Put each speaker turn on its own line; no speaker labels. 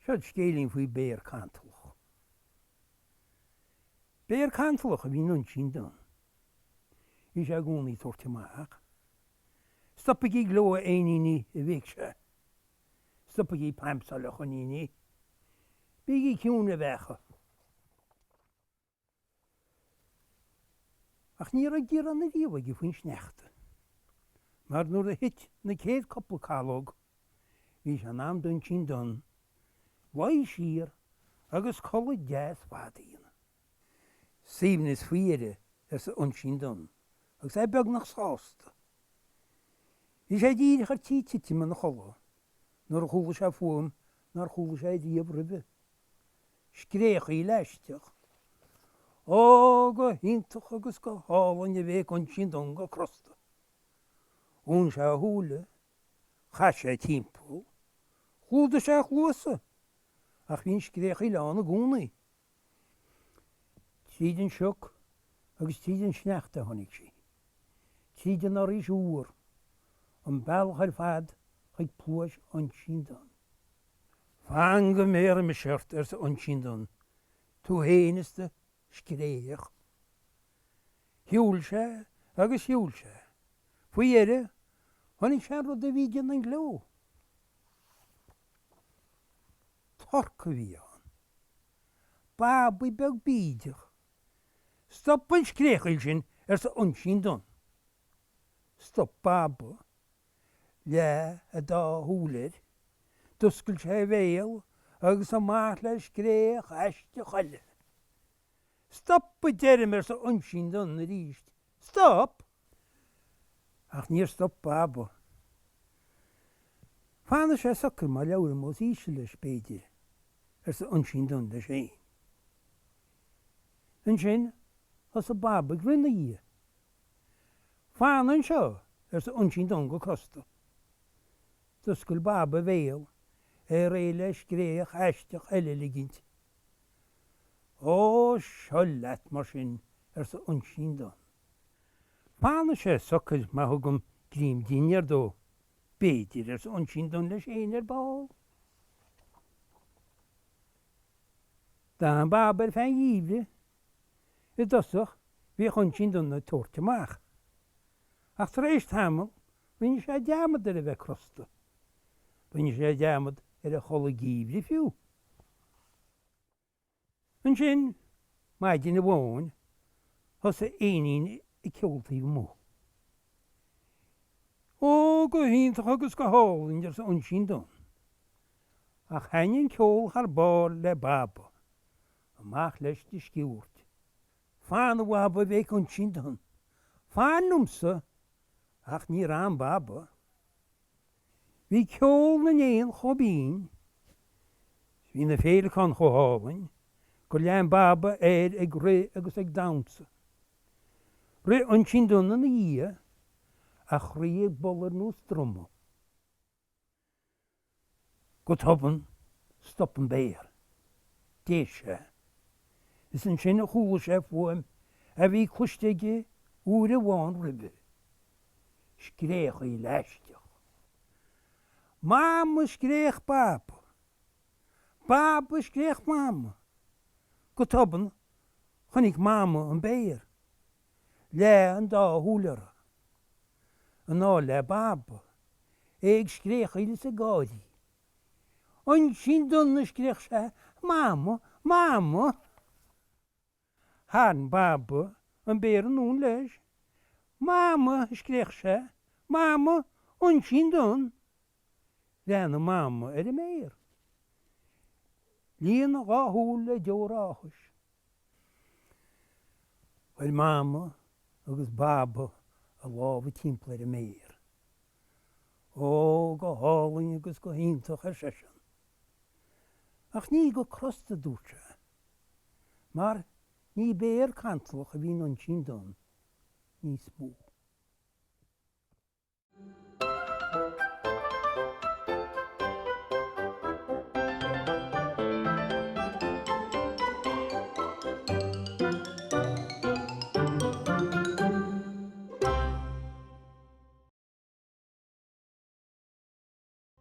Seod scéilín faoi bhéar cantalach. Béar cantalach a bhí in Uinsín Donn. Bhí sé i gcónaí ag tabhairt amach. Stopaigí gleo a éiníní, a bhéic sé. Stopaigí pampsáil a choiníní. Bígí ciúin a bheacha. Ach ní raibh gearán ariamh aige faoin sneachta, mar nuair a thit na céad cupla calóg, bhí sé in am d'Uinsín Donn luí siar agus codladh deas fada a dhéanamh. Suaimhneas faoi dheireadh, arsa Uinsín Donn, agus é beagnach sásta. Bhí sé díreach ar tí titim ina chodladh nuair a chuala sé fuaim nár chuala sé riamh roimhe. Scréachaíl aisteach. Ó, go hiontach agus go hálainn, a bhéic Uinsín Donn go crosta. Dhún sé a shúile, chas sé timpeall, chlúdaigh sé a chluasa, ach bhí an scréachaíl ann i gcónaí. Tríd an sioc agus tríd an sneachta a tháinig sí. Tríd an fhoraois fhuar, an bealach ar fad chuig pluais Uinsín Donn. Fan go mbéarfaidh mise ort, arsa Uinsín Donn, tú fhéin is do scréach. Shiúil sé agus shiúil sé. Faoi dheireadh, chonaic sé an rud a bhí ag déanamh an ghleo. Torc a bhí ann. Babaí beag bídeach. Stop an scréachaíl sin, arsa Uinsín Donn. Stop Baba. Leath a dá shúil air. D'oscail sé a bhéal agus amach le scréach aisteach eile. Stop a deirim, arsa Uinsín Donn arís. Stop! Ach níor stop Baba. Fanfaidh sé socair má labhraím os íseal leis, b'fhéidir, arsa Uinsín Donn leis féin. Ansin thosaigh Baba ag rith ina dhiaidh. Fan anseo! arsa Uinsín Donn go crosta. D'oscail Baba a bhéal, é réidh le scréach aisteach eile a ligint. Ó, seo leat mar sin, arsa Uinsín Donn. Fanfaidh sé socair má thugaim greim dinnéir dó, b'fhéidir, arsa Uinsín Donn leis féin ar ball. D'fhan Baba ar feadh an gheimhridh. I dtosach bhíodh Uinsín Donn ag tabhairt amach. Ach tar éis tamaill rinne sé dearmad ar a bheith crosta. Rinne sé dearmad ar a chodladh geimhridh fiú. Ansin, maidin amháin, thosaigh éinín ag ceol taobh amuigh. Ó, go hiontach agus go hálainn, arsa Uinsín Donn. Ach thaitnigh an ceol thar barr le Baba. Amach leis de sciúirt. Fan, a Bhaba, a bhéic Uinsín Donn. Fan liomsa! Ach níor fhan Baba. Bhí ceol na n-éan chomh binn, is bhí na féileacáin chomh hálainn, gur lean Baba air ag rith agus ag damhsa. Rith Uinsín Donn ina dhiaidh, a chroí ag bualadh ar nós druma. Go tobann, stop an béar. D'éist sé. Is ansin a chuala sé fuaim a bhí cloiste aige uair amháin roimhe. Scréachaíl aisteach. Mama, a scréach Baba. Baba, a scréach Mama. Go tobann, chonaic Mama an béar. Leath an dá shúil uirthi. Anall le Baba. É ag scréachaíl is ag gáirí. Uinsín Donn, a scréach sé, Mama! Mama! Tharraing Baba an béar anonn leis. Mama! a scréach sé, Mama! Uinsín Donn! Bhreathnaigh Mama ar an mbéar. Líon a dhá shúil le deora áthais. Chuir Mama agus Baba a lámha timpeall ar an mbéar. Ó, go hálainn agus go hiontach, ar seisean. Ach ní go crosta a dúirt sé, mar ní béar cantalach a bhí in Uinsín Donn níos mó.